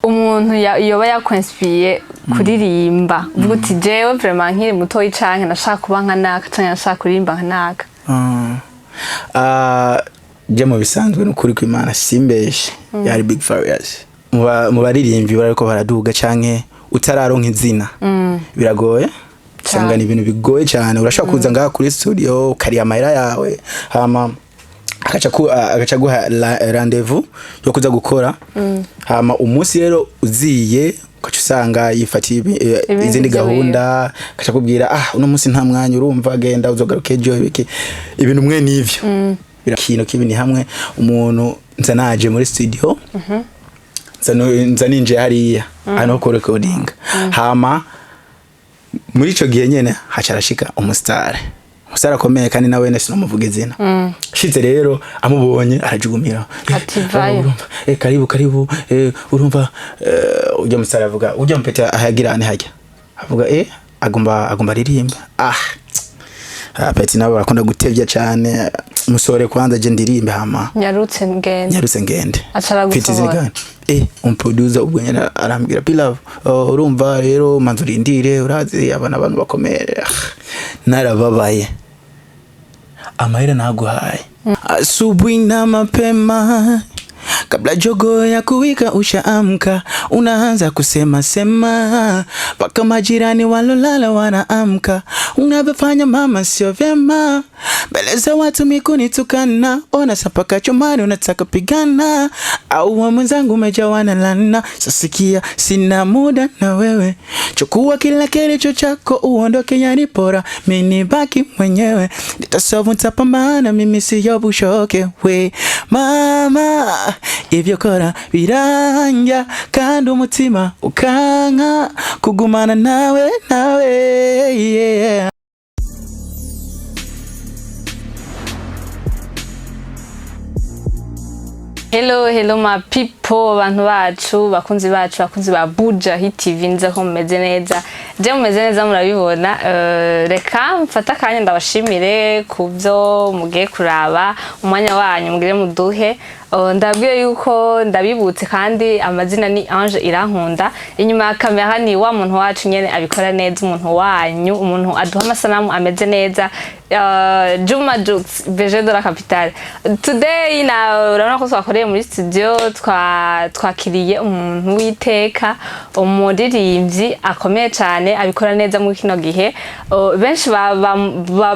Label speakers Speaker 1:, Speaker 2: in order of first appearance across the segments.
Speaker 1: Umuntu yoba yakwensipiye kuririmba, uvuga uti: "Jewe vraiment nkiri mutoyi canke nashaka kuba nka naka, canke nashaka kuririmba nka naka."
Speaker 2: Ah, je mu bisanzwe, n'ukuri kw'Imana simbeshe, yari Big Farious. Mu baririmbyi bariko baraduga canke utararonka izina, biragoye. Usanga ni ibintu bigoye cyane. Urashobora kuza ngaha kuri studio, ukariya amahera yawe, hama agaca guha rendez-vous yo kuza gukora. Hama umunsi rero uziye, ugaca usanga yifatiye
Speaker 1: ibindi
Speaker 2: izindi
Speaker 1: vyiwe.
Speaker 2: gahunda, agaca akubwira: "Ah, uno munsi nta mwanya, urumva genda uzogaruka ejo." Ibiki, ibintu mwe n'ivyo. Ikintu kibi ni hamwe umuntu nza naje muri studio, nza ninjiye hariya hano ko recording, hama muri ico gihe nyene haca arashika umusitari akomeye, kandi nawe wene sinamuvuga izina. Shitse rero amubonye arajugumira.
Speaker 1: Ati: "Vayo."
Speaker 2: Urumva, karibu karibu, urumva, ujya musitari avuga, ujya mupete ahagira ane hajya avuga, agomba aririmba. Ah, peti nabo barakunda gutevya cane. Musore kwanza je ndirimbe, hama
Speaker 1: nyarutse ngende.
Speaker 2: Nyarutse ngende.
Speaker 1: Aca aragusohora.
Speaker 2: Mfite izindi gahunda. Umuproducer ubwo nyene arambwira: "P-Love, oh, urumva rero manza urindire, urazi aba n'abantu bakomeye." Ah, narababaye, amahera naguhaye. Asubuhi na mapema, kabla jogoo ya kuwika, ushaamka, unaanza kusema sema mpaka majirani walolala wanaamka. Unavyofanya mama sio vyema, mbele za watu mikunitukana, ona sapaka chumani unataka pigana, au wa mwenzangu umejawa na lana. Sasikia, sina muda na wewe, chukua kila kilicho chako uondoke, yani bora mimi nibaki mwenyewe, nitasolve, nitapambana, mimi siyo bushoke. We mama, ibyo kora biranja kandi umutima ukanka kugumana nawe nawe, yeah.
Speaker 1: Hello, hello my people, abantu bacu, bakunzi bacu, bakunzi ba Buja Hit TV, nza ko mumeze neza. Je mumeze neza, murabibona. Reka mfate akanya ndabashimire ku byo mugiye kuraba, umwanya wanyu mugire muduhe. Ndabwiye yuko ndabibutse kandi amazina ni Ange Irankunda. Inyuma ya kamera ni wa muntu wacu nyene abikora neza, umuntu wanyu, umuntu aduha amasanamu ameze neza, Juma Jux, BG de la capitale. Today na urabona ko twakoreye muri studio, twakiriye umuntu w'iteka, umuririmbyi akomeye cyane, abikora neza muri kino gihe. Benshi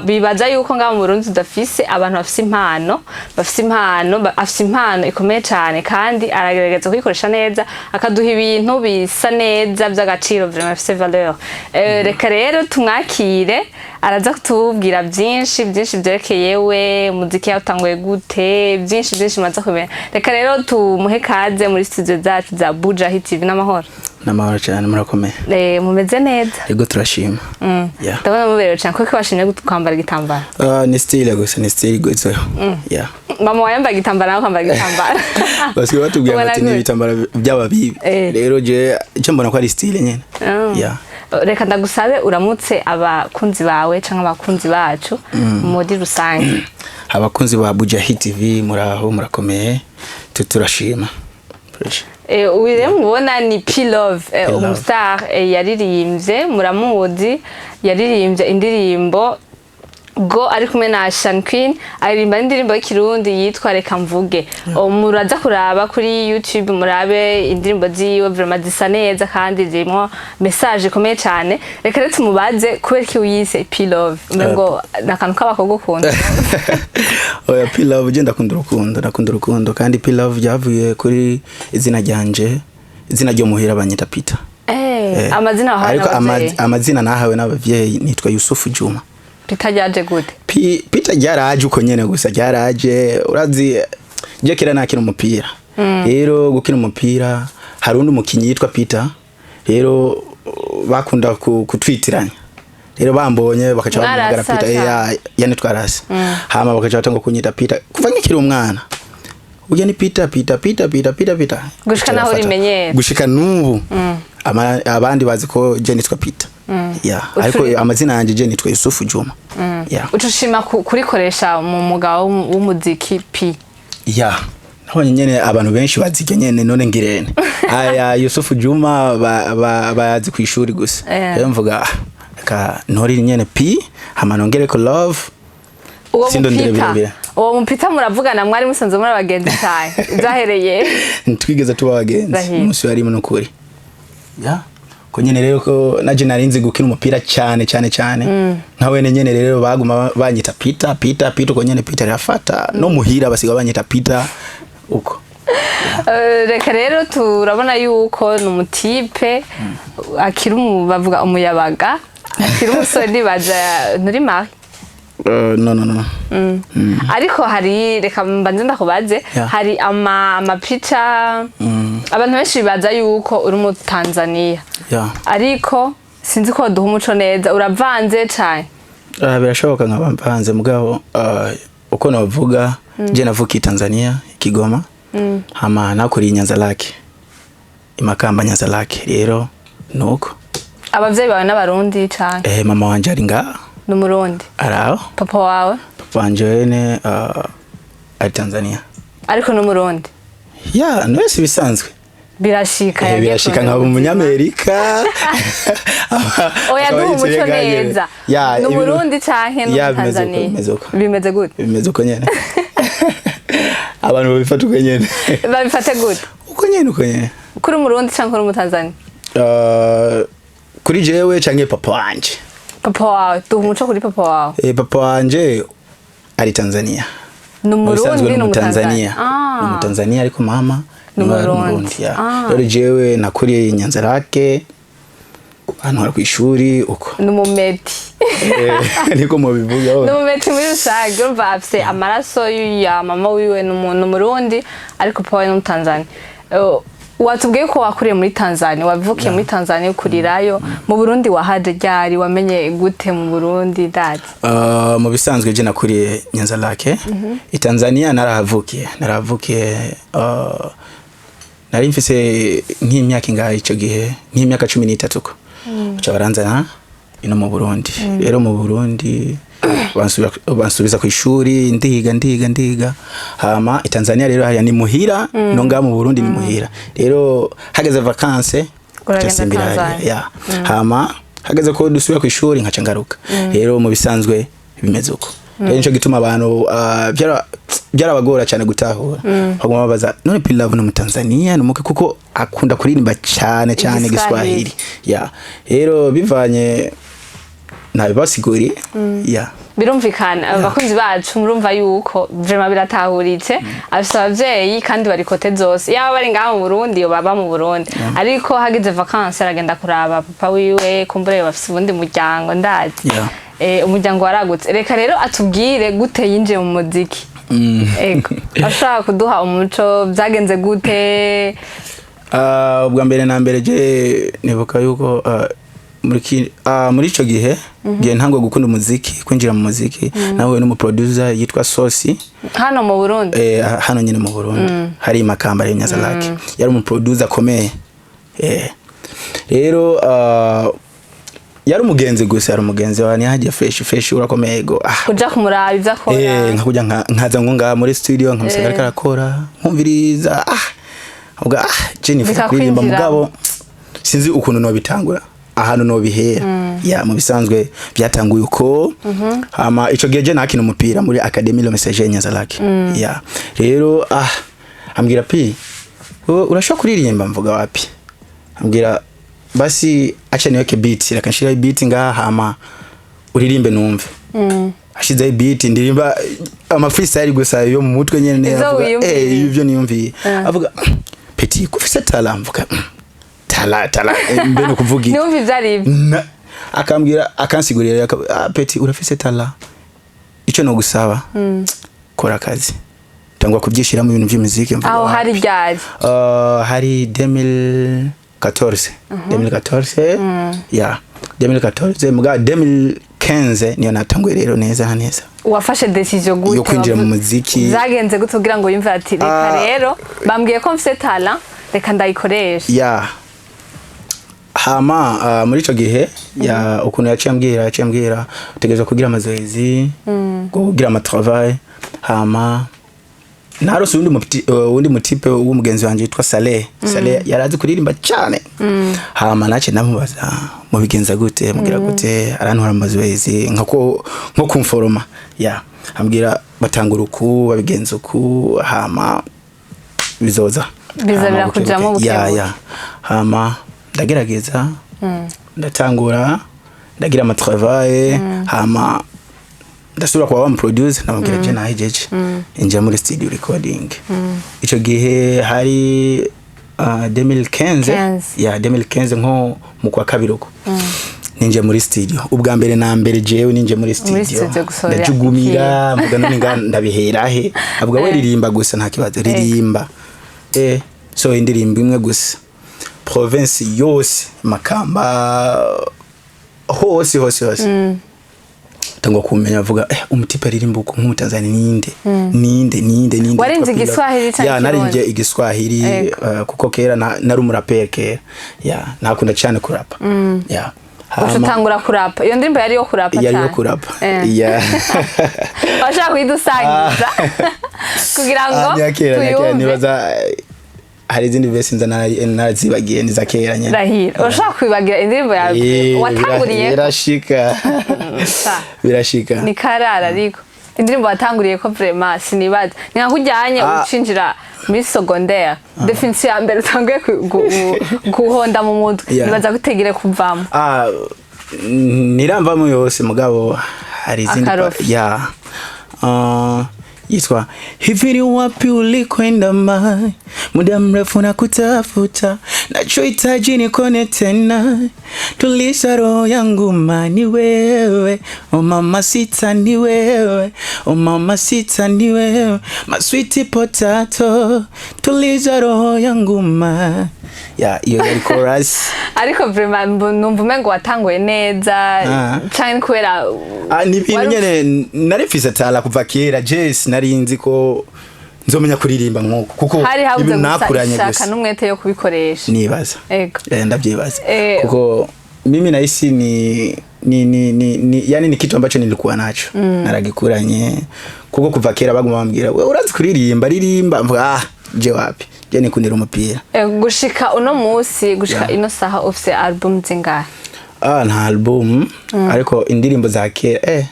Speaker 1: bibaza yuko ngaho mu Burundi tudafise abantu bafise impano, bafise impano, afise impano ikomeye cyane kandi aragerageza kuyikoresha neza, akaduha ibintu bisa neza by'agaciro, vraiment bifise valeur. Reka rero tumwakire, araza kutubwira byinshi byinshi byerekeye we, umuziki yawutanguye gute, byinshi byinshi maze kumenya. Reka rero tumuhe kaze muri studio zacu za Buja Hit TV. N'amahoro?
Speaker 2: N'amahoro cyane, murakomeye?
Speaker 1: Mumeze neza?
Speaker 2: Ego, turashima. Yeah.
Speaker 1: Ndabona muberewe cyane. Kuko bashimye kwambara igitambara?
Speaker 2: Ni style gusa, ni style igezweho, yeah.
Speaker 1: Mama wayambaye igitambara, nawe kwambara igitambara.
Speaker 2: Basigaye batubwira ngo
Speaker 1: Ubona
Speaker 2: ati ni
Speaker 1: gute?
Speaker 2: ibitambara by'ababibi. Rero je icyo mbona ko ari style nyene. Yeah.
Speaker 1: Reka ndagusabe uramutse abakunzi bawe cyangwa abakunzi bacu muri rusange.
Speaker 2: Abakunzi ba Buja Hit TV, muraho, murakomeye? Turashima. Fresh.
Speaker 1: Uyu rero mubona ni P-Love,
Speaker 2: P-Love.
Speaker 1: umustar, yaririmbye, muramuzi, yaririmbye indirimbo Go ari kumwe na Shan Queen, aririmba indirimbo y'ikirundi yitwa Reka Mvuge. Muraza kuraba kuri YouTube, murabe indirimbo ziwe, vraiment zisa neza kandi zirimo message ikomeye cyane. Reka rero tumubaze kubera iki wiyise P-Love, umengo ni akantu k'abakobwa ukunda.
Speaker 2: Oya, P-Love, je ndakunda urukundo, ndakunda urukundo, kandi P-Love ryavuye kuri izina ryanje, izina ryo muhira banyita Peter.
Speaker 1: Amazina wahawe
Speaker 2: Ariko
Speaker 1: n'abavyeyi?
Speaker 2: Amazina nahawe n'abavyeyi, nitwa Yusufu Juma.
Speaker 1: Peter ryaje gute?
Speaker 2: Peter ryaraje uko nyene gusa, ryaraje. Urazi je kera nakina umupira, rero gukina umupira hari undi mukinyi yitwa Peter, rero bakunda kutwitiranya. Rero bambonye bakaca bampamagara
Speaker 1: Mwarasa
Speaker 2: Peter.
Speaker 1: cane.
Speaker 2: Yani twarasa, hama bakaca batanga kunyita Peter kuva nkikiri umwana. Urya ni Peter, Peter, Peter, Peter, Peter, Peter.
Speaker 1: Gushika naho
Speaker 2: Gushika
Speaker 1: urimenyera.
Speaker 2: Gushika nubu. Abandi bazi ko je nitwa Peter, yeah. Ariko amazina yanje je nitwa Yusufu Juma, yeah.
Speaker 1: Uca ushima kurikoresha mu mwuga w'umuziki P?
Speaker 2: Yeah. Nabonye nyene abantu benshi bazirya nyene, none ngirene aya Yusufu Juma bayazi ku ishuri gusa. Rero mvuga: "Ah, reka ntorire nyene P, hama nongereko love."
Speaker 1: Uwo
Speaker 2: Sindondere
Speaker 1: mupita
Speaker 2: birebire.
Speaker 1: Uwo mupita muravugana, mwari musanzwe muri abagenzi cyane, byahereye?
Speaker 2: Ntitwigeze tuba abagenzi.
Speaker 1: Rahira.
Speaker 2: Umunsi warimo n'ukuri ya ko nyene rero ko naje narinzi gukina umupira cyane cyane cyane nka wene nyene. Rero baguma banyita Peter, Peter, Peter, uko nyene Peter rafata no muhira basiga banyita Peter uko.
Speaker 1: Reka rero turabona yuko ni umutipe akiri bavuga umuyabaga, akiri umusore, nibaza nturi marié?
Speaker 2: No, no, no.
Speaker 1: Ariko hari, reka mbanze ndakubaze. Hari amapica abantu benshi bibaza yuko uri mu Tanzania, ariko sinzi ko duha umuco neza, uravanze cane?
Speaker 2: Birashoboka nkaba mvanze, mugabo uko navuga, je navukiye Tanzania, Kigoma, hama nakuriye Nyanza Lake, Imakamba, Nyanza Lake. Rero nuko.
Speaker 1: Abavyeyi bawe n'Abarundi cane?
Speaker 2: Mama wanje ari ngaha.
Speaker 1: Ni Umurundi?
Speaker 2: Araho.
Speaker 1: Papa wawe?
Speaker 2: Papa wanje wene ari Tanzania.
Speaker 1: Ariko ni Umurundi?
Speaker 2: Ya, nwese ibisanzwe.
Speaker 1: Birashika yagiye
Speaker 2: Birashika
Speaker 1: kurondera
Speaker 2: nkaba
Speaker 1: ubuzima.
Speaker 2: Umunyamerika.
Speaker 1: Oya,
Speaker 2: Akaba
Speaker 1: duha umuco
Speaker 2: yicaye ngaha nyene.
Speaker 1: neza.
Speaker 2: Ya,
Speaker 1: ni Umurundi canke ni
Speaker 2: Ya, bimeze uko,
Speaker 1: Umutanzania?
Speaker 2: bimeze uko.
Speaker 1: Bimeze gute?
Speaker 2: Bimeze uko nyene, abantu babifata uko nyene.
Speaker 1: Babifate gute?
Speaker 2: Uko nyene, uko nyene.
Speaker 1: Kuri Umurundi canke uri Umutanzania?
Speaker 2: Kuri jewe canke papa wanje?
Speaker 1: Papa wawe, duha umuco kuri papa wawe.
Speaker 2: Papa wanje ari Tanzania.
Speaker 1: Ni
Speaker 2: Mu bisanzwe.
Speaker 1: Umurundi?
Speaker 2: Ni
Speaker 1: Ni
Speaker 2: Umutanzania.
Speaker 1: Umutanzania?
Speaker 2: Ni Umutanzania, ariko mama
Speaker 1: Ni
Speaker 2: niwe ari
Speaker 1: Umurundi.
Speaker 2: Umurundi, ya.
Speaker 1: Ah.
Speaker 2: Rero jewe nakuriye i Nyanza Lake, bantwara kw'ishuri uko.
Speaker 1: Ni umumeti.
Speaker 2: Niko mubivuga.
Speaker 1: Ni umumeti muri rusange. Urumva afise amaraso ya mama wiwe ni Umurundi, ariko papa we ni Umutanzania. Watubwiye ko wakuriye muri Tanzania, wavukiye muri Tanzania, ukurirayo. Mu Burundi wahaje ryari? Wamenye gute mu Burundi dadi?
Speaker 2: Mu bisanzwe je nakuriye Nyanza Lake. I Tanzania narahavukiye, nari mfise nk'imyaka ingahe ico gihe, nk'imyaka 13 ko baca baranzana ino mu Burundi. Rero mu Burundi bansubiza ku ishuri, ndiga, ndiga, ndiga. Hama i Tanzania rero hariya ni muhira, no ngaha mu Burundi ni muhira. Rero hageze vacances
Speaker 1: Uragenda
Speaker 2: nca hariya.
Speaker 1: Tanzania.
Speaker 2: Ya, hama hageze ko dusubira ku ishuri nkaca ngaruka. Rero mu bisanzwe bimeze uko. Rero nico gituma abantu byarabagora cyane gutahura, baguma babaza: "None P-Love ni Umutanzania, ni umuke?" Kuko akunda kuririmba cyane cyane
Speaker 1: Igiswahili.
Speaker 2: Igiswahili, ya. Rero bivanye nabibasiguriye, ya.
Speaker 1: Birumvikana. Abakunzi bacu, murumva yuko vraiment biratahuritse. Afise abavyeyi kandi bari côté zose, yaba bari ngaha mu Burundi, yo baba mu Burundi, ariko hagize vacances aragenda kuraba papa wiwe. Kumbure bafise ubundi muryango, ndazi. Umuryango waragutse. Reka rero atubwire gute yinjiye mu muziki. Ego, ashaka kuduha umuco, byagenze gute?
Speaker 2: Ubwa mbere na mbere je nibuka yuko muri ico gihe ntangwe gukunda umuziki, kwinjira mu muziki, nawe n'umuproducer yitwa Sosi.
Speaker 1: Hano mu Burundi?
Speaker 2: Hano nyine mu Burundi, hari Makamba, ari Nyanza Lake. Yari umuproducer akomeye. Rero yari umugenzi gusa, yari umugenzi wa nihagiye fresh fresh, urakomeye go, ah.
Speaker 1: Kuja kumuraba ivyo akora?
Speaker 2: Nkakuja nkaza ngo ngaha muri studio nkamusanga ariko arakora, nkumviriza, ah, ubwa ah, je nifuza kuririmba.
Speaker 1: Bikakwinjira.
Speaker 2: Mugabo sinzi ukuntu nobitangura, ahantu nobihera. Ya, mu bisanzwe byatanguye uko. Hama ico gihe je nakina umupira muri Académie Le Messager Nyanza-Lac. Ya, rero ah, ambwira: "Pi, wewe urashobora kuririmba?" Mvuga: "Wapi." Ambwira: "Basi acha niweke beat, reka nshiraho beat ngaha hama uririmbe numve." Ashizeho beat, ndirimba ama freestyle gusa yo mu mutwe nyene.
Speaker 1: Ivyo
Speaker 2: Avuga,
Speaker 1: wiyumviye.
Speaker 2: Ivyo niyumviye. Avuga: "Petit, kufise talent." Mvuga: Talent, talent, mbe no kuvuga iki?"
Speaker 1: Niwumva ivyo ari byo.
Speaker 2: Akambwira, akansigurira, "Ah, petit, urafise talent, ico no gusaba, kora akazi." Tangwa kubyishiramo ibintu by'imiziki, mvuga:
Speaker 1: Aho
Speaker 2: "Wapi."
Speaker 1: hari ryari?
Speaker 2: Hari 2014, 2014, ya, 2014. Muga 2015 niyo natanguye rero neza na neza.
Speaker 1: Wafashe decision gute?
Speaker 2: Yo kwinjira mu muziki.
Speaker 1: Vyagenze gute kugira ngo yumve ati: "Reka
Speaker 2: Ah.
Speaker 1: rero bambwiye ko mfise talent, reka ndayikoresha"?
Speaker 2: Ya, hama muri ico gihe, ya, ukuntu yaciye ambwira: "Utegerezwa kugira amazoezi, kugira amatravail, hama Narose uwundi mutipe w'umugenzi wanje yitwa Saleh. Saleh yarazi kuririmba cyane. Hama nace ndamubaza: "Mubigenza gute? Mugira gute?" Arantwara amazoezi nko kumforoma ya, ambwira batangura uku, babigenza uku, hama bizoza.
Speaker 1: Biza
Speaker 2: Hama
Speaker 1: birakujamwo
Speaker 2: buke buke.
Speaker 1: buke
Speaker 2: Ya.
Speaker 1: buke.
Speaker 2: Ya, hama ndagerageza, ndatangura, ndagira amatravail, hama ndasubira kwa wa producer, ndamubwira: "Je nahejeje, injira muri studio recording." Ico gihe hari 2015.
Speaker 1: 15.
Speaker 2: Ya, 2015, nko mu kwa kabiri uko ninjiye muri studio ubwa mbere na mbere. Jewe ninjiye muri studio,
Speaker 1: studio gusohora.
Speaker 2: ndajugumira, mvuga: "None nga ndabihera he?" Avuga: "We ririmba gusa, nta kibazo, ririmba." So indirimbo imwe gusa, province yose, Makamba hose hose hose tangwa kumenya, avuga: "Umutipe aririmba uko nk'umutanzania ninde? Ninde? Ninde? Ninde?"
Speaker 1: Warinze
Speaker 2: Yitwa Pilot.
Speaker 1: Igiswahili canke
Speaker 2: Ya, narinje
Speaker 1: Ikirundi?
Speaker 2: Igiswahili.
Speaker 1: Ego.
Speaker 2: Kuko kera nari umuraperi kera, ya, nakunda cyane kurapa, ya.
Speaker 1: Uca utangura kurapa. Iyo ndirimbo yari iyo kurapa
Speaker 2: Yari yo
Speaker 1: cane?
Speaker 2: kurapa. Ya.
Speaker 1: Washaka kuyidusangiza kugira ngo
Speaker 2: Ah, ni kera, ni kera.
Speaker 1: tuyumve?
Speaker 2: Nibaza hari izindi verse nza narazibagiye, ni za kera nyene.
Speaker 1: Rahira, urashaka kwibagira indirimbo yawe watanguriye?
Speaker 2: Birashika.
Speaker 1: Sa.
Speaker 2: Birashika.
Speaker 1: Ni karara, ariko indirimbo watanguriye ko vraiment sinibaza ni nka kujyanye ucinjira muri secondaire, définition ya mbere utanguye guhonda mu mutwe, nibaza gutegere kuvamo.
Speaker 2: Ah, niramvamo yose, mugabo hari izindi
Speaker 1: Akarofi.
Speaker 2: Ya. Yitwa "Hivi ni wapi ulikwenda mai, muda mrefu na kutafuta, nachohitaji nikone tena, tulisha roho yangu mani wewe, oh mama sita ni wewe, oh mama sita ni wewe, my sweet potato, tuliza roho yangu ma." Ya, iyo yari chorus.
Speaker 1: Ariko vraiment numva umengo watanguye neza canke kubera
Speaker 2: Ah, ni ibintu nyene nari mfise talent kuva kera. Jess nari nzi ko nzomenya kuririmba nkuko, kuko
Speaker 1: hari habuze
Speaker 2: ibintu
Speaker 1: gusa
Speaker 2: nakuranye
Speaker 1: ishaka
Speaker 2: gusa
Speaker 1: n'umwete yo kubikoresha.
Speaker 2: Nibaza.
Speaker 1: Ego.
Speaker 2: Ndavyibaza kuko mimi nahisi ni yani ni kitu ambacho nilikuwa nacho, naragikuranye, kuko kuva kera baguma bambwira: "We urazi kuririmba, ririmba." Mvuga: "Ah, je wapi, je nikundira umupira."
Speaker 1: Gushika uno musi, gushika ino saha, ufise album zingahe?
Speaker 2: Ah, nta album, ariko indirimbo za kera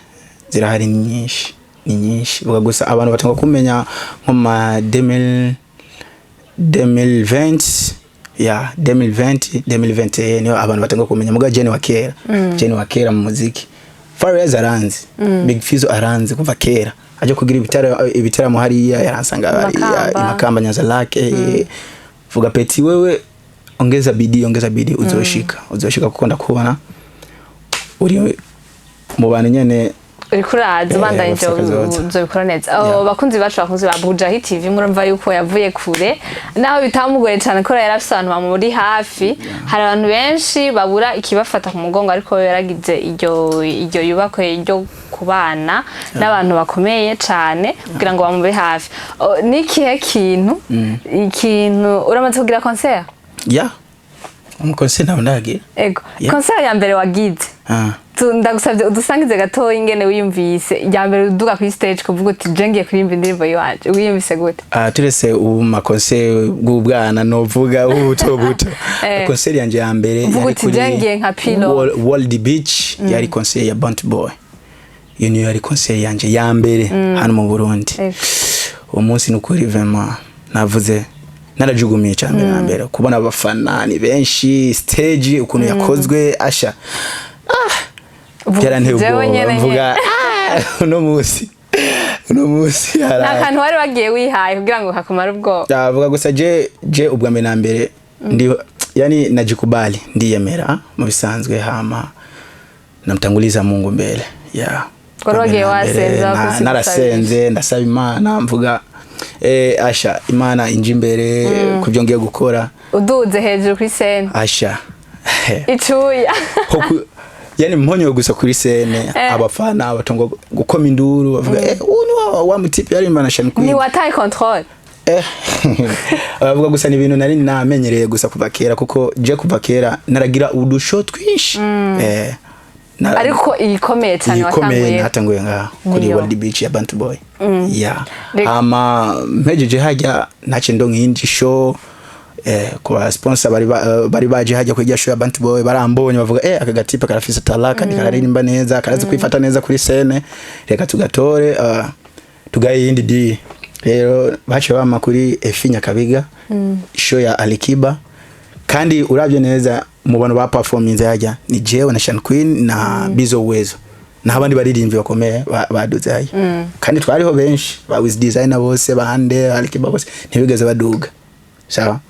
Speaker 2: zirahari, ni nyinshi, ni nyinshi. Vuga gusa abantu batanga kumenya nko ma 2000, 2020, ya, 2020, 2021, niyo abantu batanga kumenya. Muga jene wa kera, jene wa kera mu muziki, Farious aranzi, Big Fizzo aranzi kuva kera, aje kugira ibitaramo hariya yaransanga hariya.
Speaker 1: Makamba.
Speaker 2: Imakamba, Nyanza Lake. Vuga: "Petit, wewe ongeza bidii, ongeza bidii, uzoshika, uzoshika, kuko ndakubona uri mu bantu nyene."
Speaker 1: Uriko uraza ubandanyije,
Speaker 2: bafise akazoza.
Speaker 1: uzobikora neza. Abo bakunzi bacu, bakunzi ba Bujahi TV, murumva yuko yavuye kure, naho bitamugoye cyane ko yari afise abantu bamuri hafi. Hari abantu benshi babura ikibafata ku mugongo, ariko we yaragize iryo yubakwe ryo kubana n'abantu bakomeye cyane kugira ngo bamube hafi. O, ni ikihe kintu, ikintu uramaze kugira concert?
Speaker 2: Ya, umukozi ntabwo ndagira.
Speaker 1: Ego.
Speaker 2: Yeah.
Speaker 1: Concert ya mbere wagize, ndagusabye udusangize gatoya ingene wiyumvise irya mbere uduga kuri stage, kuvuga uti: "Je ngiye kuririmba indirimbo yiwanje." Wiyumvise gute?
Speaker 2: Ah, turese ubu maconcert bw'ubwana novuga ubuto buto, concert yanje ya mbere
Speaker 1: Uvuga
Speaker 2: yari
Speaker 1: uti, "Je ngiye nka Pilo."
Speaker 2: World Beach, yari concert ya Bant Boy. Iyo niyo yari concert yanje ya mbere hano mu Burundi. Uwo munsi ni ukuri vraiment navuze narajugumiye cyane. Mbere na mbere kubona abafana ni benshi, stage ukuntu yakozwe, asha,
Speaker 1: Uvuga
Speaker 2: byaranteye
Speaker 1: uti, "Jewe
Speaker 2: ubwoba.
Speaker 1: nyene
Speaker 2: Mvuga: "Ah, uno munsi
Speaker 1: Nta
Speaker 2: haraye."
Speaker 1: kantu wari wagiye wihaye kugira ngo kakumare ubwoba?
Speaker 2: Ndavuga gusa je ubwa mbere na mbere ndi yani najikubali, ndiyemera mu bisanzwe, hama namtanguliza Mungu mbele, yeah.
Speaker 1: Wari wagiye
Speaker 2: Ubwa mbere na mbere,
Speaker 1: wasenze, wakoze
Speaker 2: narasenze, ndasaba Imana, mvuga: "Asha, Imana inje imbere kubyo ngiye gukora."
Speaker 1: Uduze hejuru kuri scène,
Speaker 2: Asha,
Speaker 1: icuya.
Speaker 2: Yani mponyoye gusa kuri scène, abafana batangwa gukoma induru, bavuga: "Uyu ni wa mutipe yaririmba na Shani Queen."
Speaker 1: Ntiwataye contrôle?
Speaker 2: Bavuga gusa ni ibintu nari namenyereye gusa kuva kera, kuko je kuva kera naragira udusho twinshi.
Speaker 1: Ariko iyikomeye cyane
Speaker 2: iyikomeye
Speaker 1: watanguye?
Speaker 2: Natanguye ngaha kuri
Speaker 1: Niyo.
Speaker 2: World Beach ya Bantu Boy, yeah.
Speaker 1: Reka-
Speaker 2: Hama mpejeje hajya, nace ndonka iyindi show ku ba sponsor bari bari baje hajya kuri show ya Bantu Boy. Barambonye, bavuga: "Aka gatipe karafise talent kandi kararirimba neza, karazi kwifata neza kuri scène, reka tugatore, tugaye iyindi deal." Rero bace bama kuri Efi Nyakabiga, show ya Alikiba. Kandi uravye neza mu bantu ba performance hajya ni jewe na Shan Queen na Bizo Uwezo n'abandi baririmbyi bakomeye baduze hajya. Kandi twariho benshi, ba Wiz Designer bose, bande Alikiba bose ntibigeze baduga. Sawa,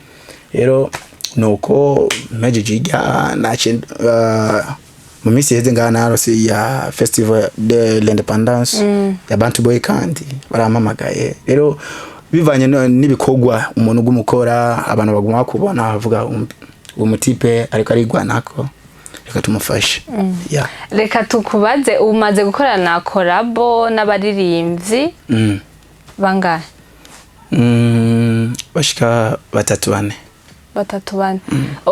Speaker 2: rero nuko mpejeje ijya, nace mu minsi iheze ngaha narose ya Festival de l'Independance ya Bantu Boy, kandi barampamagaye. Rero bivanye n'ibikorwa umuntu ugumukora, abantu baguma bakubona, bavuga: "Uwo mutipe ariko arigwanako, reka tumufashe." Yeah.
Speaker 1: Reka tukubaze, umaze gukorana collabo n'abaririmbyi bangahe?
Speaker 2: Bashika batatu, bane.
Speaker 1: Batatu, bane.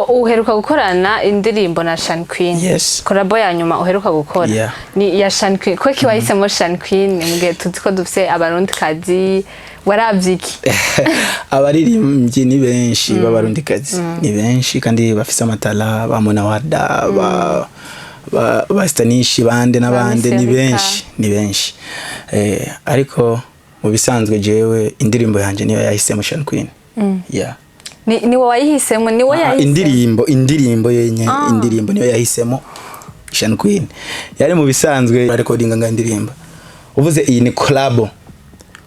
Speaker 1: Uheruka gukorana indirimbo na Shan Queen?
Speaker 2: Yes.
Speaker 1: Collabo ya nyuma uheruka gukora
Speaker 2: Yeah.
Speaker 1: ni iya Shan Queen. Kuki wahisemo Shan Queen mu gihe tuzi ko dufise Abarundikazi? Waravye iki?
Speaker 2: Abaririmbyi ni benshi b'Abarundikazi, ni benshi kandi bafise amatara, ba Monawada, ba Stanishi, bande n'abandi, ni
Speaker 1: Miss Erika.
Speaker 2: benshi, ni benshi. Ariko mu bisanzwe jewe indirimbo yanjye niyo yahisemo Shan Queen, yeah.
Speaker 1: Ni wowe wayihisemo? Ni wowe
Speaker 2: Ah,
Speaker 1: yahisemo?
Speaker 2: Indirimbo yenye, indirimbo niyo yahisemo Shan Queen. Yari mu bisanzwe recording nga indirimbo, uvuze iyi ni collabo,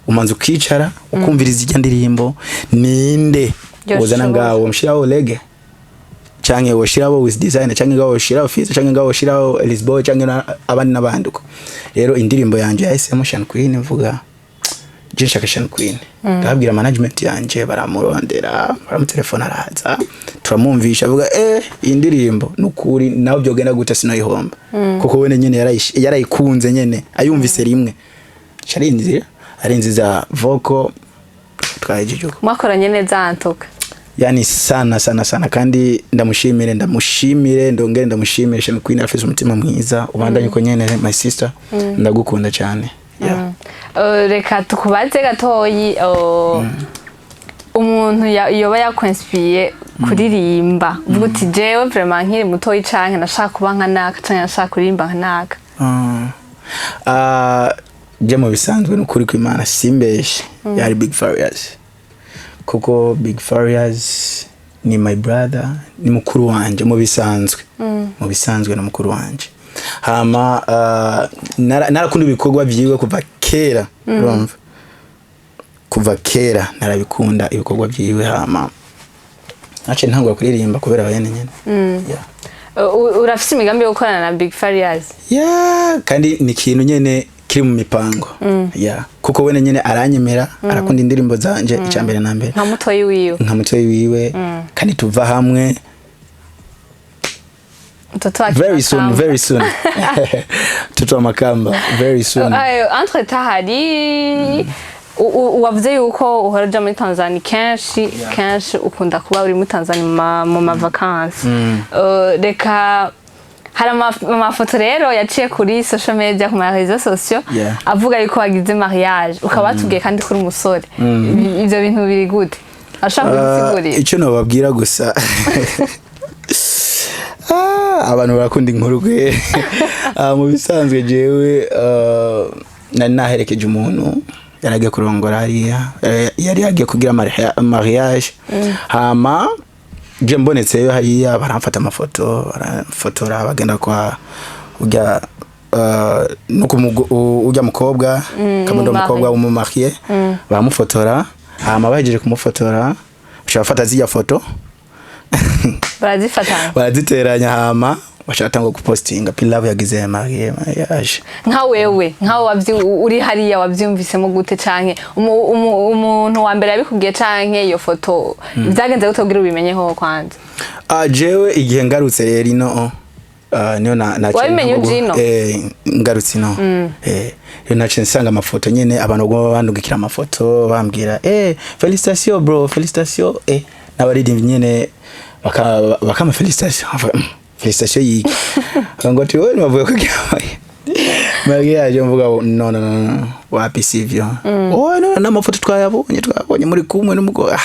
Speaker 2: umanza ukicara ukumviriza ijya ndirimbo, ninde
Speaker 1: Yoshobora.
Speaker 2: wozana ngawo, mushiraho Lege, canke woshiraho Wiz Design, canke ngawo woshiraho Fizzo, canke ngawo woshiraho Lisboy, canke abandi n'abandi uko. Rero indirimbo yanje yahisemo Shan Queen. Mvuga je nshaka Shan Queen, ndababwira management yanje, baramurondera, baramutelefona, araza, turamwumvisha, avuga: "Iyi ndirimbo nukuri nawe byogenda gute sinoyihomba," kuko wene nyene yarayikunze nyene ayumvise rimwe. Arinzira arinziza vocal, twahejeje uko.
Speaker 1: Mwakoranye neza antuka?
Speaker 2: Yani sana sana sana, kandi ndamushimire, ndamushimire, ndongere ndamushimire. Shan Queen afise umutima mwiza, ubandanye uko nyene, my sister, ndagukunda cyane, yeah.
Speaker 1: Reka tukubaze gatoyi, umuntu yoba yakwensipiye kuririmba, uvuga uti: "Jewe vraiment nkiri mutoyi canke nashaka kuba nka naka, canke nashaka kuririmba nka naka."
Speaker 2: Ah, je mu bisanzwe nukuri kw'Imana simbeshe, yari Big Farious, kuko Big Farious ni my brother, ni mukuru wanje mu bisanzwe, mu bisanzwe ni mukuru wanje. Hama narakunda ibikorwa vyiwe kuva kera, urumva, kuva kera narabikunda ibikorwa vyiwe. Hama naciye ntangura kuririmba kubera bene nyene, yeah.
Speaker 1: Urafise imigambi yo gukorana na Big Farious?
Speaker 2: Yeah, kandi ni ikintu nyene kiri mu mipango, yeah, kuko wene nyene aranyemera, arakunda indirimbo zanje, icya mbere na mbere.
Speaker 1: Nka mutoyi wiwe.
Speaker 2: Nka mutoyi wiwe, kandi tuva hamwe.
Speaker 1: Mtoto wake
Speaker 2: Very soon.
Speaker 1: Makamba.
Speaker 2: Very soon, mtoto wa Makamba, very soon.
Speaker 1: Entre temps hari wavuze yuko uhora uja muri Tanzania kenshi kenshi, ukunda kuba uri muri Tanzania mu ma vacances. Reka hari amafoto rero yaciye kuri social media, ku ma réseaux sociaux, avuga yuko wagize mariage, ukaba watubwiye kandi kuri umusore. Ivyo bintu biri gute? Ashaka kubisigurira?
Speaker 2: Icyo nababwira gusa, abantu barakunda inkuru gwe. Mu bisanzwe jewe nari naherekeje umuntu yari agiye kurongora hariya, yari yagiye kugira mariage. Hama je mbonetseyo hariya, baramfata amafoto, baramfotora, bagenda kwa urya no urya mukobwa kamundo,
Speaker 1: Umumariye.
Speaker 2: Umukobwa w'umumariye, baramufotora. Hama bahejeje kumufotora, baca bafata zirya foto.
Speaker 1: Barazifatanya.
Speaker 2: Baraziteranya, hama baca batanga gupostinga: "Pilave yagize mariage."
Speaker 1: Nka wewe, nkawe uri hariya, wavyumvisemo gute? Canke umuntu wa mbere yabikubwiye, canke iyo foto vyagenze gute kugira ubimenyeho kwanza?
Speaker 2: Ah, jewe igihe ngarutse rero ino, niyo na
Speaker 1: Wabimenye uje ino?
Speaker 2: Ngarutse ino, rero naciye nsanga amafoto nyene, abantu baguma bandungikira amafoto, bambwira: "Félicitations bro, félicitations." N'abaririmbyi nyene bakama félicitations. Mvuga, Félicitation yiki? Ngo ati wowe ntibavuga ko mariage. Mvuga ngo no, no, no, no, wapi, sivyo. Oh no, n'amafoto twayabonye, twabonye muri kumwe n'umugore. Ah,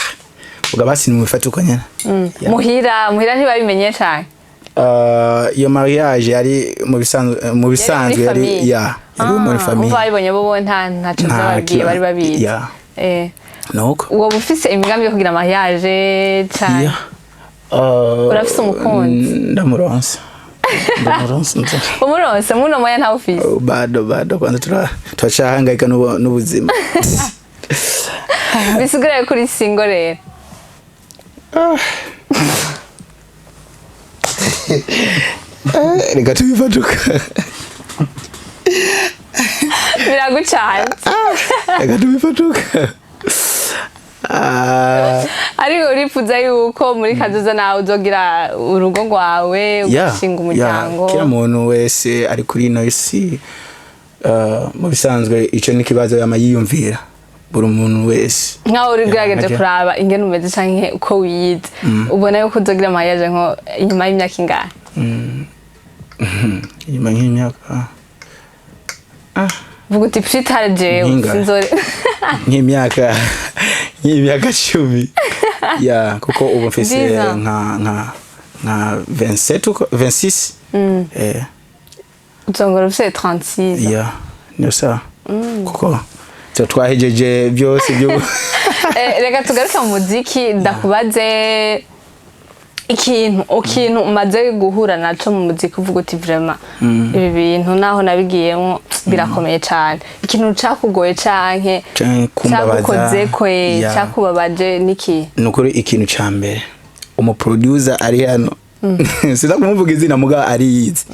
Speaker 2: vuga basi nimufate uko nyene. Yeah.
Speaker 1: Muhira ntibabimenye cane?
Speaker 2: Iyo mariage yari mu bisanzwe yari
Speaker 1: famille.
Speaker 2: Ya, yari muri famille.
Speaker 1: Umva, babibonye bo ntaco
Speaker 2: Nta
Speaker 1: byababwiye? Bari babizi?
Speaker 2: Ya. Nuko
Speaker 1: Woba ufise imigambi yo kugira mariage cane?
Speaker 2: Ya.
Speaker 1: Urafise umukunzi?
Speaker 2: Ndamuronse, ndamuronse.
Speaker 1: Umuronse muno moya ntawe ufise?
Speaker 2: Oh, bado, bado, kwanza turacahangayika n'ubuzima.
Speaker 1: Bisiguraye kuri single rero?
Speaker 2: Ah. Reka tubifatuka.
Speaker 1: Biragucanze.
Speaker 2: Reka tubifatuka. Ah,
Speaker 1: Ariko urifuza yuko muri kazoza nawe uzogira urugo rwawe, ugashinga umuryango?
Speaker 2: Kila muntu wese ari kuri ino isi, mu bisanzwe ico ni ikibazo yama yiyumvira buri muntu wese.
Speaker 1: Nkaho uri ugerageje kuraba ingene umeze canke uko wiyize, ubona yuko uzogira mariage nko inyuma y'imyaka ingahe?
Speaker 2: Inyuma nk'imyaka
Speaker 1: Vuga uti plus tard jewe
Speaker 2: Nk'ingahe?
Speaker 1: sinzore.
Speaker 2: Nk'imyaka 10, ya, kuko ubu mfise
Speaker 1: 10 ans.
Speaker 2: nka 27 uko 26.
Speaker 1: Uzongora ufise 36?
Speaker 2: Ya, niyo sawa, kuko tuba twahejeje byose byo.
Speaker 1: Reka tugaruke mu muziki, ndakubaze ikintu umaze guhura naco mu muziki uvuga uti vraiment ibi bintu naho nabigiyemo birakomeye cane, ikintu cakugoye canke
Speaker 2: Canke kumbabaza.
Speaker 1: Cagukozeko,
Speaker 2: Ya.
Speaker 1: cakubabaje niki?
Speaker 2: Ni ukuri, ikintu ca mbere, umuproducer ari hano, sinza kumuvuga izina muga ariyizi.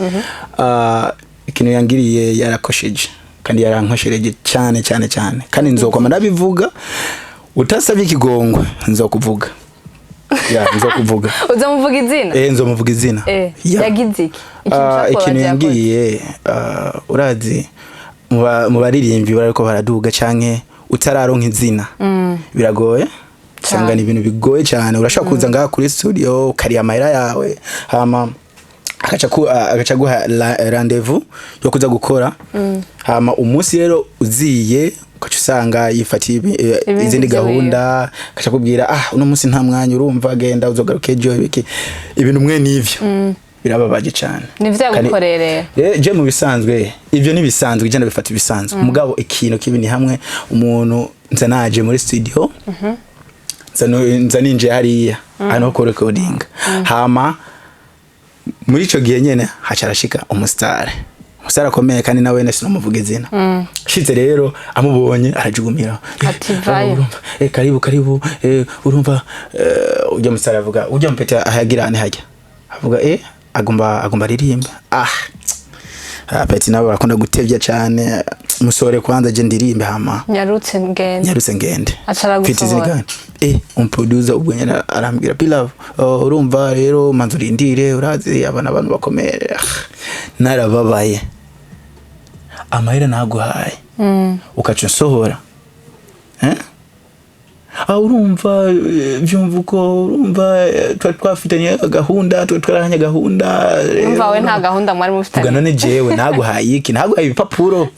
Speaker 2: Ah, ikintu yangiriye yarakosheje kandi yarankoshereje cyane cyane cyane, kandi nzokoma ndabivuga. Utasabye ikigongwe nzokuvuga, ya, nzokuvuga.
Speaker 1: Uzomuvuga izina?
Speaker 2: Eh, nzomuvuga izina. Ya.
Speaker 1: Yagize iki? Ikintu
Speaker 2: Ah,
Speaker 1: cakubabaje
Speaker 2: ikintu
Speaker 1: yakoze?
Speaker 2: yangiriye, urazi mu baririmbyi bariko baraduga canke utararonka izina biragoye, usanga ni ibintu bigoye cyane. Urashobora kuza ngaha kuri studio ukariya amahera yawe, hama agaca guha rendez-vous yo kuza gukora, hama umunsi rero uziye ugaca usanga yifatiye
Speaker 1: Ibindi
Speaker 2: izindi
Speaker 1: vyiwe.
Speaker 2: gahunda, agaca kubwira: "Ah, uno munsi nta mwanya, urumva genda uzogaruka ejo." Ibiki, ibintu mwe n'ivyo birababaje cyane.
Speaker 1: Nivyo yagukoreye rero?
Speaker 2: Je mu bisanzwe ivyo nibisanzwe, je ndabifata ibisanzwe. Mugabo ikintu kibi ni hamwe umuntu nza naje muri studio, nza ninjiye hariya ahantu ho kurecording, hama muri ico gihe nyene haca arashika umusitari, umusitari akomeye, kandi nawe wene sinamuvuga izina. Shitse rero amubonye arajugumira.
Speaker 1: Ati, "Vayo."
Speaker 2: Urumva, karibu, karibu, urumva, ujya musitari avuga, ujya mupete ahagira ane hajya avuga, agomba aririmba. Ah, peti nabo barakunda gutevya cane. Musore kwanza je ndirimbe, hama
Speaker 1: Nyarutse ngende.
Speaker 2: Nyarutse ngende.
Speaker 1: Aca aragusohora.
Speaker 2: Mfite izindi gahunda. Umuproducer ubwo nyene arambwira: "Bilove, urumva rero manza urindire, urazi aba n'abantu bakomeye." Ah, narababaye. Amahera naguhaye ukaca unsohora? Eh? Ah, urumva, vyumva uko, urumva, twari twafitanye gahunda, twari twarahanye gahunda.
Speaker 1: Umva, we nta gahunda mwari
Speaker 2: Vuga.
Speaker 1: mufitanye.
Speaker 2: None jewe naguhaye iki? Naguhaye ibipapuro,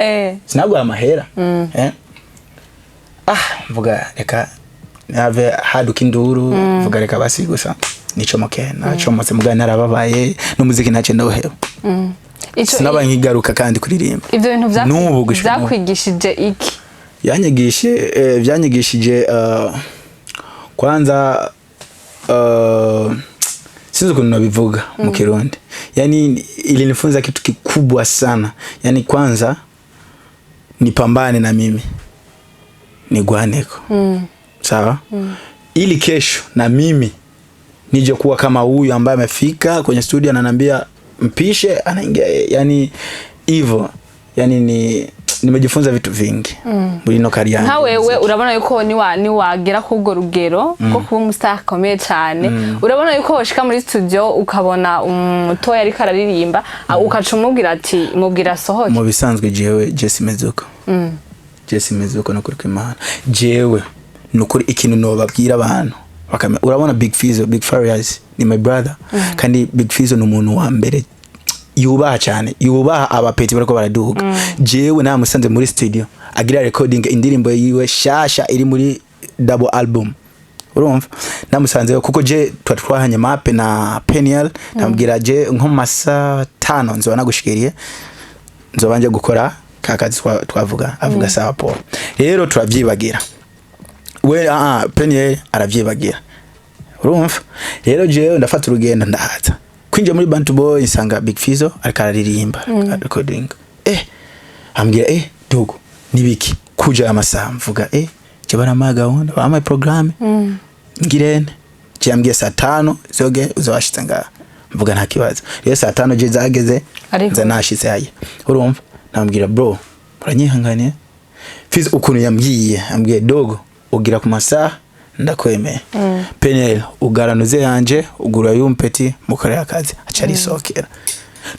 Speaker 2: sinaguhaye amahera. Eh? Ah, mvuga reka nave haduka induru, mvuga reka basi gusa nicomoke. Nacomotse, mugabo narababaye n'umuziki ntacyo ndawuheba. Sinabaye nkigaruka kandi kuririmba.
Speaker 1: Ivyo bintu
Speaker 2: N'ubu gushika n'ubu.
Speaker 1: vyakwigishije iki?
Speaker 2: Yanyigishe, vyanyigishije, kwanza, sinzi ukuntu nabivuga mu Kirundi, yani ilinifunza kitu kikubwa sana. Yani kwanza nipambane na mimi nigwaneko, sawa, ili kesho na mimi nije kuwa kama huyu ambaye amefika kwenye studio ananiambia mpishe, anaingia. Yani hivyo, yani ni nimejifunza vitu vingi muri ino career yanjye
Speaker 1: Nka wewe,
Speaker 2: y'umuziki.
Speaker 1: urabona yuko niwagera kuri urwo rugero rwo kuba umustar akomeye cyane, urabona yuko woshika muri studio ukabona umutoya ariko araririmba, ukaca umubwira ati mubwira asohoke?
Speaker 2: Mu bisanzwe jewe Jesse Mezuko, Jesse Mezuko, nukuri kw'Imana, jewe nukuri ikintu nobabwira abantu Urabona Big Fizzo, Big Farious ni my brother, kandi Big Fizzo ni umuntu wa mbere yubaha cyane, yubaha abapeti bariko baraduga. Jewe namusanze muri studio agira recording indirimbo yiwe shasha iri muri double album. Urumva, namusanze kuko je twa twahanye mape na Peniel, ndamubwira je nko mu masaha 5 nzoba nagushikiriye, nzoba nje gukora ka kazi twavuga. Avuga sawa Paul. Rero turavyibagira, we Peniel aravyibagira. Urumva rero, jewe ndafata urugendo, ndahaza kwinjira muri Bantu Boy, nsanga Big Fizzo ariko araririmba recording. Ambwira: "Dogo, nibiki kuja amasaha?" Mvuga: "Je barampaye gahunda, barampaye programme ngirene." Je yambwiye saa 5 zoge uzabashitse ngaha. Mvuga nta kibazo. Rero saa 5 je zageze
Speaker 1: Ariho.
Speaker 2: nza nashitse haya. Urumva, namubwira: "Bro, uranyihanganiye." Fizzo ukuntu yambwiye, ambwiye: "Dogo, ugira ku masaha, ndakwemeye. Peniel, ugaranuze yanje, ugura yumpeti mukorera akazi." Aca arisokera.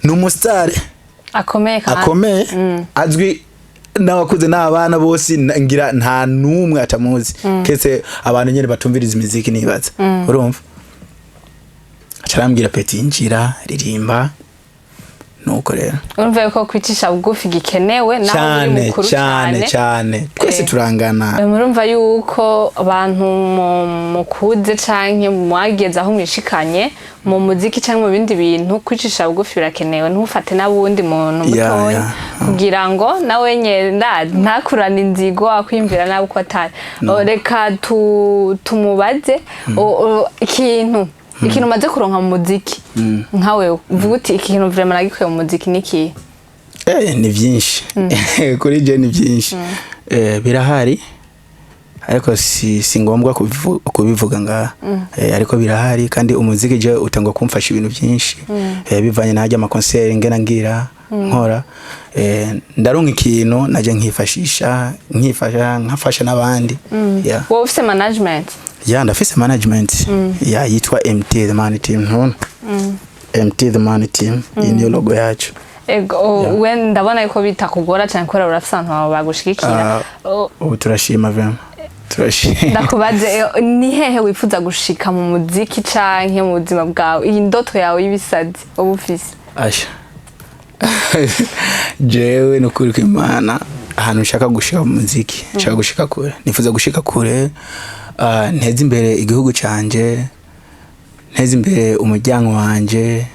Speaker 2: Ni umusitari
Speaker 1: akomeye kandi.
Speaker 2: Akomeye, azwi n'abakuze n'abana bose, ngira nta n'umwe atamuzi kese abantu nyene batumviriza imiziki nibaza. Urumva, aca arambwira: "Peti, injira, ririmba." Nuko rero
Speaker 1: Urumva yuko kwicisha bugufi gikenewe naho uri
Speaker 2: cyane.
Speaker 1: mukuru.
Speaker 2: Cyane cyane, twese turangana.
Speaker 1: Murumva yuko abantu mukuze canke mwageze aho mwishikanye mu muziki canke mu bindi bintu, kwicisha bugufi birakenewe. Ntufate n'abundi muntu mutoya kugira ngo nawe nyene ntakurane inzigo, akwiyumvira nabi uko atari. Reka tumubaze ikintu umaze kuronka mu muziki nkawe, uvuga uti: "Ikintu vraiment nagikuye mu muziki ni ikihe?"
Speaker 2: Ni byinshi kuri je, ni byinshi. Birahari, ariko si ngombwa kubivuga ngaha. Ariko birahari, kandi umuziki je utangwa kumfasha ibintu byinshi, bivanye n'ahajya ama concert ngena ngira nkora, ndaronka ikintu naje nkifashisha, nkifasha, nkafasha n'abandi, yeah.
Speaker 1: Wowe ufise management?
Speaker 2: Ya, ndafise management ya yitwa MT The Money Team. Ntubona MT The Money Team, iyi niyo logo yacu.
Speaker 1: Ego, we ndabona yuko bitakugora cyane kubera urafise abantu bawe bagushigikira.
Speaker 2: Ah, ubu turashima, vraiment turashima.
Speaker 1: Ndakubaze, ni hehe wifuza gushika mu muziki canke mu buzima bwawe? Iyi ndoto yawe y'ibisazi uba ufise?
Speaker 2: Asha, jewe nukuri kw'Imana, ahantu nshaka gushika mu muziki, nshaka gushika kure, nifuza gushika kure, nteze imbere igihugu canje, nteze imbere umuryango wanje,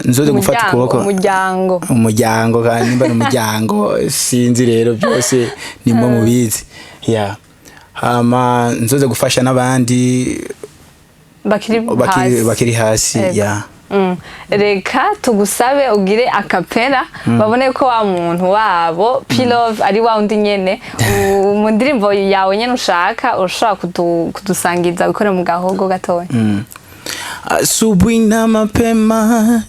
Speaker 2: nzoze gufata
Speaker 1: Umuryango,
Speaker 2: ukuboko
Speaker 1: umuryango.
Speaker 2: Umuryango, kandi nimba ni umuryango sinzi, rero byose nimba mubizi ya. Hama nzoze gufasha n'abandi
Speaker 1: bakiri
Speaker 2: bakiri
Speaker 1: hasi.
Speaker 2: Bakiri hasi.
Speaker 1: Ego.
Speaker 2: Ya.
Speaker 1: Reka tugusabe ugire a cappella, babone ko wa muntu wabo P-Love ari wa undi nyene. Mu ndirimbo yawe nyene ushaka, ushobora kudusangiza gukora mu gahogo gatoya.
Speaker 2: Asubuhi na mapema,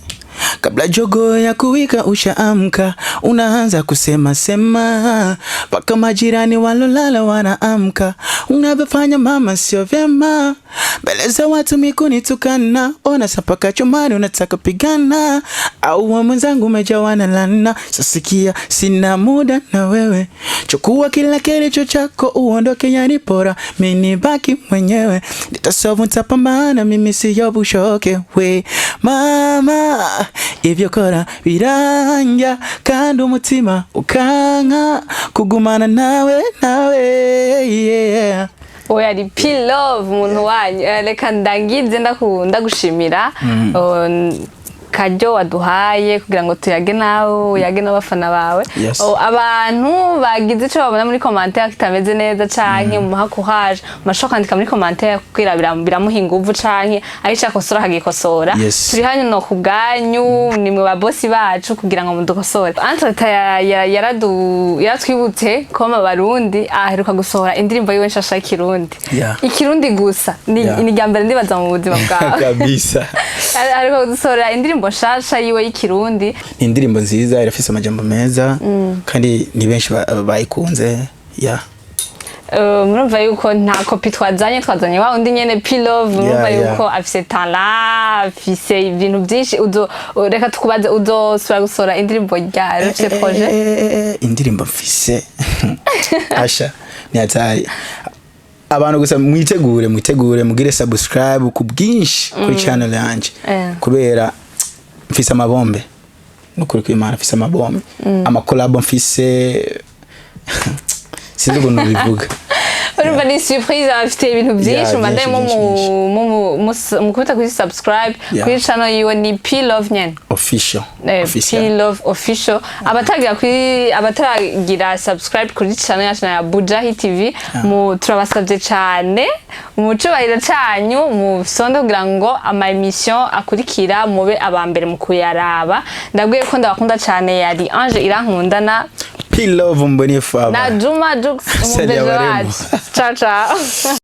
Speaker 2: kabla jogoo ya kuwika, ushaamka, unaanza kusema sema mpaka majirani walolala wanaamka. Unavyofanya mama sio vyema, mbele za watu mikunitukana, ona sapaka chumani unataka pigana, au wa mwenzangu umejawa na lana. Sasikia, sina muda na wewe, chukua kila kilicho chako uondoke, yani bora mimi baki mwenyewe, nitasolve, nitapambana, mimi siyo bushoke. We mama, ibyo kora biranja kandi umutima ukanka kugumana nawe nawe, yeah.
Speaker 1: Oya, ari P-Love umuntu wanyu. Reka ndangize ndagushimira karyo waduhaye kugira ngo tuyage nawe, uyage n'abafana bawe.
Speaker 2: Yes.
Speaker 1: Abantu bagize ico babona muri commentaire kitameze neza canke muha courage, mashobora kwandika muri commentaire kugira biramuha inguvu, canke aho ico akosora akagikosora.
Speaker 2: Yes.
Speaker 1: Turi hano no ku bwanyu, nimwe ba bosi bacu kugira ngo mudukosore. Entre yaratwibutse ko mu Barundi aheruka gusohora indirimbo yiwe nshasha y'ikirundi. Ikirundi gusa ni ni irya mbere ndibaza mu buzima bwawe.
Speaker 2: Kabisa.
Speaker 1: Aheruka gusohora indirimbo nshasha yiwe y'ikirundi.
Speaker 2: Ni indirimbo nziza, irafise amajambo meza, kandi ni benshi bayikunze, yeah.
Speaker 1: Murumva yuko nta kopi twazanye, twazanye wa undi nyene P-Love. Murumva yuko afise talent, afise ibintu byinshi. Uzo reka tukubaze, uzosubira gusohora indirimbo ryari? Ufise projet?
Speaker 2: Indirimbo mfise, asha, ni hatari. Abantu gusa mwitegure, mwitegure, mugire subscribe ku bwinshi kuri channel yanje, kubera mfise amabombe. Nukuri kw'Imana, mfise amabombe, amakolabo mfise, sinzi ukuntu bivuga.
Speaker 1: Urumva ni surprise, afite ibintu byinshi. Mubandanye
Speaker 2: Byinshi,
Speaker 1: mukubita kuri subscribe kuri channel yiwe, ni P Love nyene.
Speaker 2: Official. Official.
Speaker 1: P Love Official. Abatagira kuri, abataragira subscribe kuri channel yacu ya Bujahi TV, mu turabasabye cyane mu cubahiro canyu mu sonde kugira ngo ama émission akurikira mube aba mbere mu kuyaraba. Ndabwiye ko ndabakunda cyane. Yari Ange Irankunda na
Speaker 2: P Love Mbonifu.
Speaker 1: na Juma Jux.
Speaker 2: Salia
Speaker 1: Umubeje
Speaker 2: Warembo.
Speaker 1: wacu. Ciao ciao.